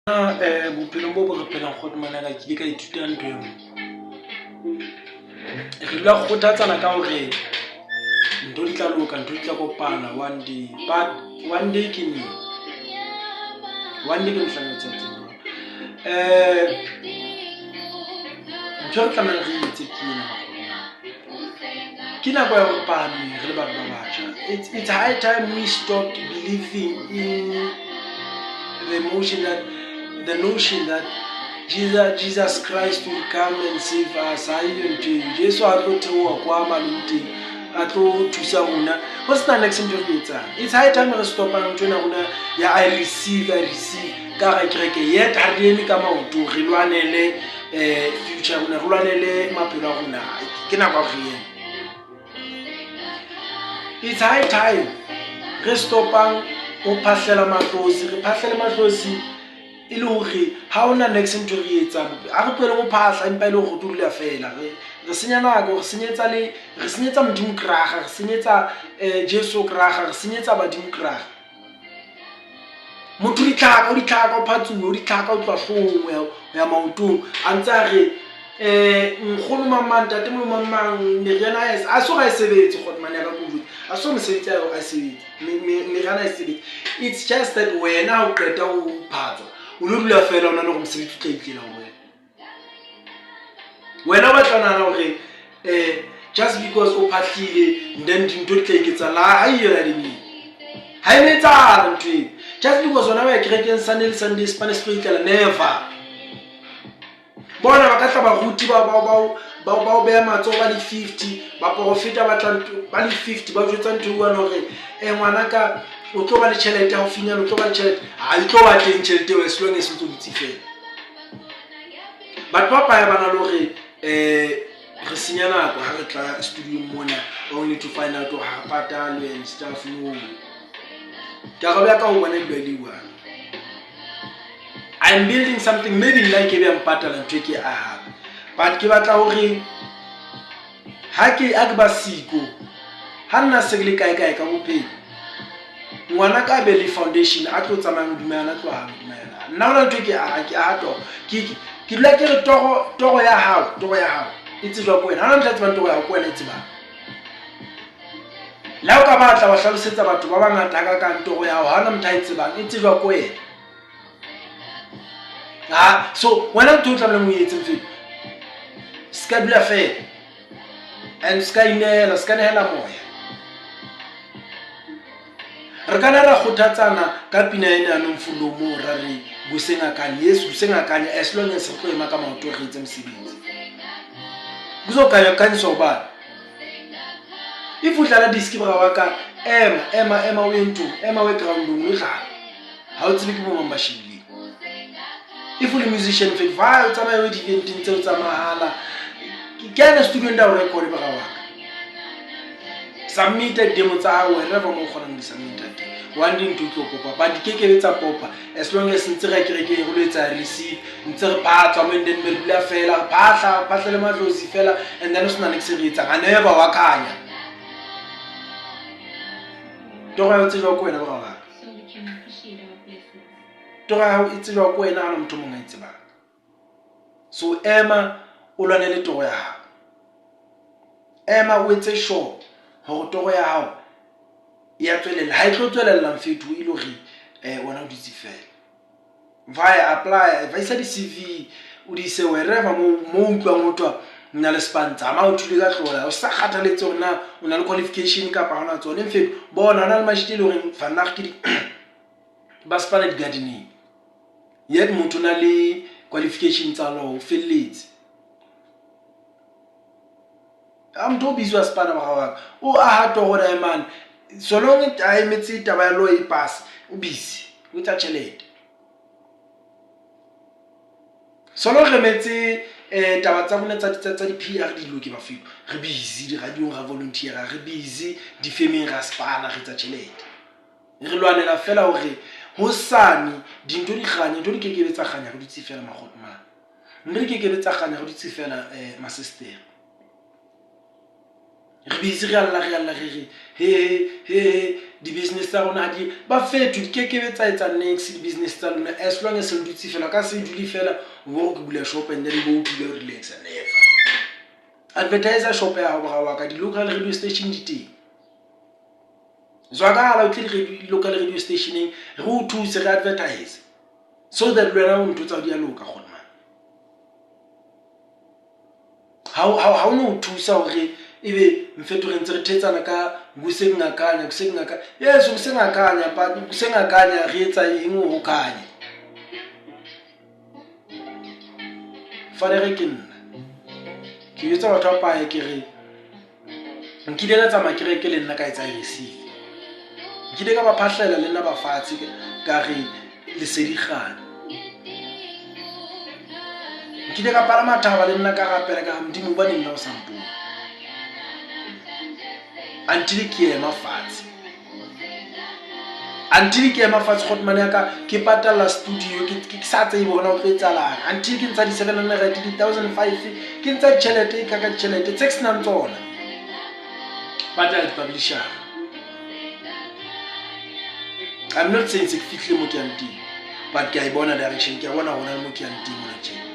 Bophelong bo bo re phelang kgotmana ka ke ile ka ithuta ntho e nngwe. Re dula kgothatsana ka hore ntho di tla loka, ntho di tla kopana one day but one day ke neng? One day ke mohlang letsatsi jwang? Ntho e re tlamehang re etse ke ena ke nako ya hore phahameng re le batho ba batjha. It's high time we stopped believing in the motion that the notion that Jesus Christ will come and save us. Ha eyo ntho eo. Jesu a tlo theoha kwa malong teng a tlo thusa rona ho sena niks ntho e re etsang. It's high time re stopang ntho ena rona ya I receive, I receive ka hara kereke, yet ha re eme ka maoto re lwanele future ya rona, re lwanele maphelo a rona. Ke nako ya hore re eme. It's high time re stopang ho phahlela matlosi, re phahlele matlosi e le hore ha hona niks ntho e re etsang. Ha re tlohele ho phahla empa e le hore re tlo dula feela. Re senya nako, re senyetsa le re senyetsa Modimo kraga, re senyetsa Jesu kraga, re senyetsa badimo kraga. Motho o ditlhaka, o ditlhaka, o phatsuwe, o ditlhaka o tloha hloohong ho ya ho ya maotong a ntse a re nkgono mang mang, ntatemoholo mang mang, meriana a so ga e sebetse kgotmane ya ka ke o jwetse. A so mesebetsi ya hao a e sebetse, meriana ha e sebetse. It's just that wena ha o qeta ho phatswa o lo dula feela o nahana hore mosebetsi o tla itlela ho wena. Wena o batla ho nahana hore just because o phahlile then dintho di tla iketsahala. Ha eyo ya eng. Ha e no etsahala ntho eo. Just because wena o ya kerekeng Sunday le Sunday sepane se tlo itlela, never. Bona ba ka tla baruti ba o beha matsoho ba le 50, baporofeta ba tla ba le 50 ba jwetsa ntho e one hore ngwanaka o tlo ba le tjhelete haufinyana, o tlo ba le tjhelete. Ha e tlo ba teng tjhelete eo as long as o ntso dutse feela. Batho ba paya ba na le hore re senya nako ha re tla studio mona only to find out hore ha re patalwe and stuff. No. Karabo ya ka ho bona e dula e le one. I'm building something, maybe nna ke be ya mpatala ntho e ke e ahang, but ke batla hore ha ke ha ke ba siko, ha nna se ke le kae kae ka bophelo, ngwana ka be le foundation a tlo tsamayang hodima yona, a tlo ahang hodima yona. Nna hona ntho e ke ahang, ke aha toro. Ke dula ke re toro ya hao, toro ya hao e tsejwa ke wena. Ha hona motho a tsebang toro ya hao, ke wena e tsebang. Le ha o ka batla wa hlalosetsa batho ba bangata hakakang toro ya hao, ha hona motho a e tsebang, e tsejwa ke wena. Ha so wena ntho o tlamehileng o e etse mfethu, se ka dula feela and se ka inehela, se ka nehela moya. Re ka nna ra kgothatsana ka pina ena ya Nomfundo moo ra re kusengakanye, yes kusengakanye as long as re tlo ema ka maoto re etse mosebetsi. Kuzokhanya kukhanyiswa ubani? If o dlala diski bra wa ka, ema ema ema o ye nthong, ema o ye groundong o dlala. Ha o tsebe ke bo mang ba shebileng. If o le musician mfethu, va o tsamaye o ye di-eventeng tseo tsa mahala. Kena studio nda o record bra wa ka. Submit demo tsa hao wherever mo o kgonang ho di submit teng. One day ntho e tlo popa, but di kekebe tsa popa as long as ntse re ya kerekeng re lo etsa receive, ntse re phatswa mo and then be re dula fela, re phahla, re phahlele matlosi fela and then ho sena niks e re etsang. A never wa khanya. Toro ya hao e tsejwa ke wena bra wa ka. Toro ya hao e tsejwa ke wena, ha hona motho o mong a e tsebang. So ema o lwanele toro ya hao. Ema o etse sure hore toro ya hao e ya tswelella. Ha e tlo tswelella mfethu e le hore wena o dutse feela. Va apply, va isa di-CV, o di ise wherever mo o utlwang ho thwa nna le span, tsamaya o thule ka hlooho, o sa kgathaletse hore na o na le qualification kapa ha ona tsone. Mfethu bona hona le mashiti e le horeng vandag ke di ba spana di-gardening, yet motho o na le qualification tsa law, o felletse. Ha motho o busy wa spana bra wa ka, o aha toro daemane, so long a emetse taba ya law e pass, o busy o etsa tjhelete. So long re emetse taba tsa rona tsa di-P_R di loke bafethu, re busy di-radio-ong ra volunteer-a, re busy di-firm-eng ra spana re etsa tjhelete. Re lwanela feela hore hosane dintho di kganya, ntho di kekebe tsa kganya re dutse feela makgotmane. Ntho di kekebe tsa kganya re dutse feela masestere. Re busy re alla re alla re re he he he he di-business tsa rona ha di ba fetho di kekebe tsa etsa nex di-business tsa lona as long as le dutse fela ka se dule fela o bo ke bula shop and then bo o dule o relaxa never advertiser shop ya gago bora wa ka di-local radio station di teng zwakala o tle di-local radio stationeng re o thuse re advertise so that le wena o ntho tsa di a loka gone man ha o no thusa hore ebe mfetho re ntse re thetsana ka kusengakanya kusengakanya yes kusengakanya but kusengakanya re etsa eng ho kanya fadere ke nna ke jwetsa batho ba paye ke re nkile ka tsamaya kereke le nna ka etsa receive nkile ka ba phahlela le nna ba fatshe ka re lesedi kgane nkile ka palama thaba le nna ka rapela ka re modimo ba nna o sa mpone until ke ema fatshe until ke ema fatshe gotmane ya ka ke patalla studio ke sa tsebe gona o tlo etsalang until ke ntsha di-seven hundred di-thousand five ke ntsha ditšhelete e ka ka ditšhelete tse ke senang tsona patala di-publisher I'm not saying se ke fitlhile mo ke yang teng but ke a e bona direction ke a bona gona le mo ke yang teng mona tjena.